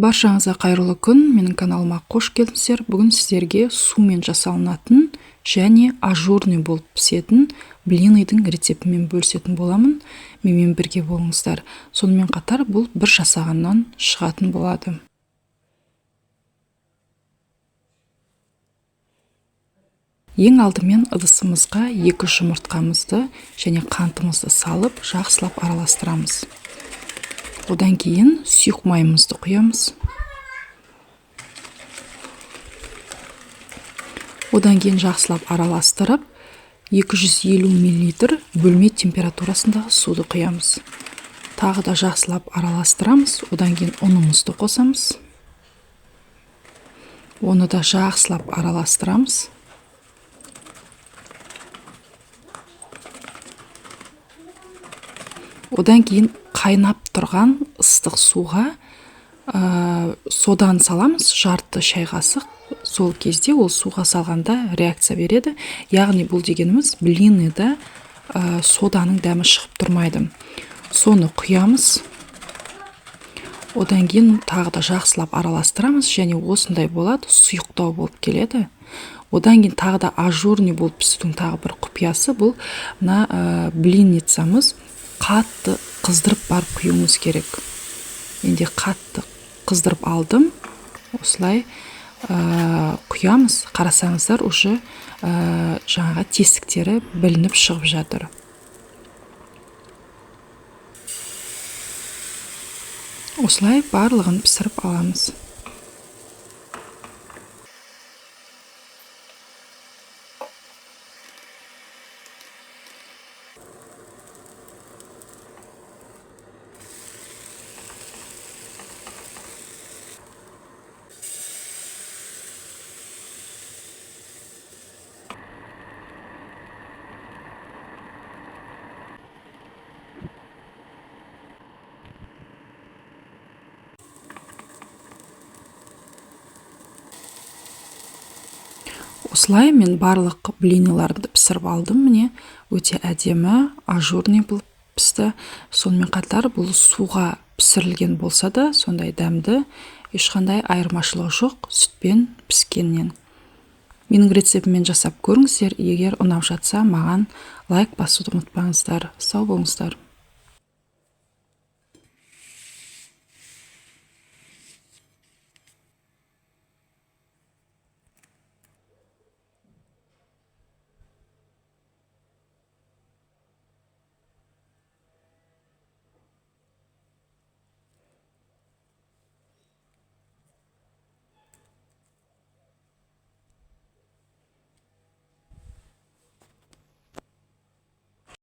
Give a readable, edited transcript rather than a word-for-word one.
Баршаңызға қайырлы күн, менің каналыма қош келдіңіздер. Бүгін сіздерге сумен жасалынатын және ажурный болып пісетін блиныйдың рецептімен бөлісетін боламын. Менімен бірге болыңыздар. Сонымен қатар бұл бір жасағаннан шығатын болады. Ең алдымен ыдысымызға 2 жұмыртқамызды және қантымызды салып, жақсылап араластырамыз. Одан кейін сұйық майымызды құямыз. Одан кейін жақсылап араластырып, 250 миллилитр бөлме температурасындағы суды құямыз. Тағы да жақсылап араластырамыз. Одан кейін ұнымызды қосамыз. Оны да жақсылап араластырамыз. Одан кейін қайнап тұрған ыстық суға содан саламыз, жарты шай қасық. Сол кезде ол суға салғанда реакция береді. Яғни бұл дегеніміз блиныда соданың дәмі шығып тұрмайды. Соны құямыз. Одан кейін тағы да жақсылап араластырамыз және осындай болады, сұйықтау болып келеді. Одан кейін тағы да ажурный болып пісудің тағы бір құпиясы бұл мына блинницамыз қатты қыздырып барып құюымыз керек. Менде қатты қыздырып алдым. Осылай құямыз. Қарасаңыздар, уже жаңағы тесіктері білініп шығып жатыр. Осылай барлығын пісіріп аламыз. Осылай мен барлық блиныларды пісіріп алдым. Міне, өте әдемі, ажурный болып пісті. Сонымен қатар бұл суға пісірілген болса да, сондай дәмді, ешқандай айырмашылығы жоқ сүтпен піскеннен. Менің рецептіммен жасап көріңіздер. Егер ұнап жатса, маған лайк басуды ұмытпаңыздар. Сау болыңыздар.